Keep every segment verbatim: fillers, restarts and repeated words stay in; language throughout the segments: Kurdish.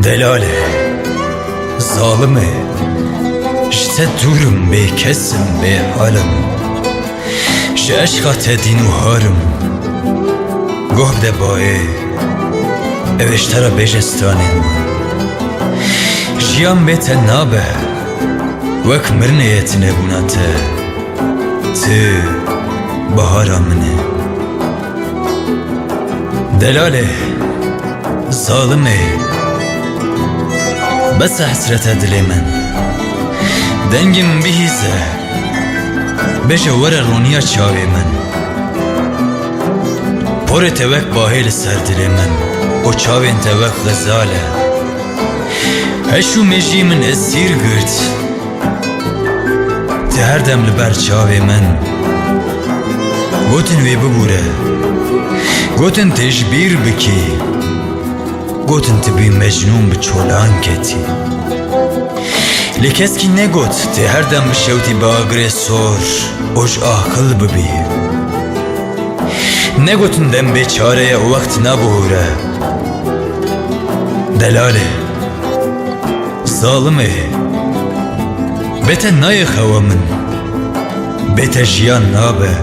Delal e, zalim e, ji te dûr im, bêkes im, bêhal im. Ji eşqa te dîn û har im. Goh bide bayê, ew ê ji te re bêje stranên min. Jiyan bê te nabe, wek mirinê ye tunebûna te. Tu bahara min e. Delal e, zalim e. Bes e hesret e dilê min. Dengê min bihîze. Bêje were roniya çavê min. Porê te wek bahê li ser dilê min û çavên te wek xezal e. Heş û mejiyê min esîr girt. Tu her dem li ber çavê min. Gotin wê bibûre. Gotin tê ji bîr bikî. Gotin tu bî mecnûn, bi çolan ketî. Lê keskî negot tê her dem bişewtî bi agirê sor û ji aqil bibî. Negotin dem bê çare ye û wext nabihûre. Delal e. Zalim e. Bê te nayê xewa min. Bê te jiyan nabe.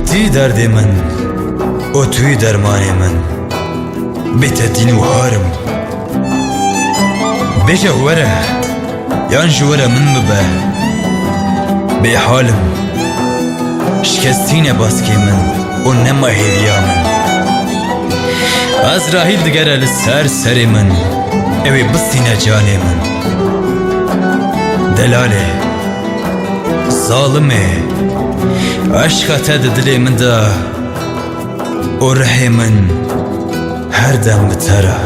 Tu yî derdê min û tu yî dermanê min. Bê te dîn û har im. Bêje were, yan ji were min bibe. Bêhal im. Şikestî ne baskê min û nema hêviya min. Ezrahîl digere li ser serê min, ew ê bistîne canê min. Delal e, zalim e, eşqa te di dilê min de û rihê min her dem bi te re.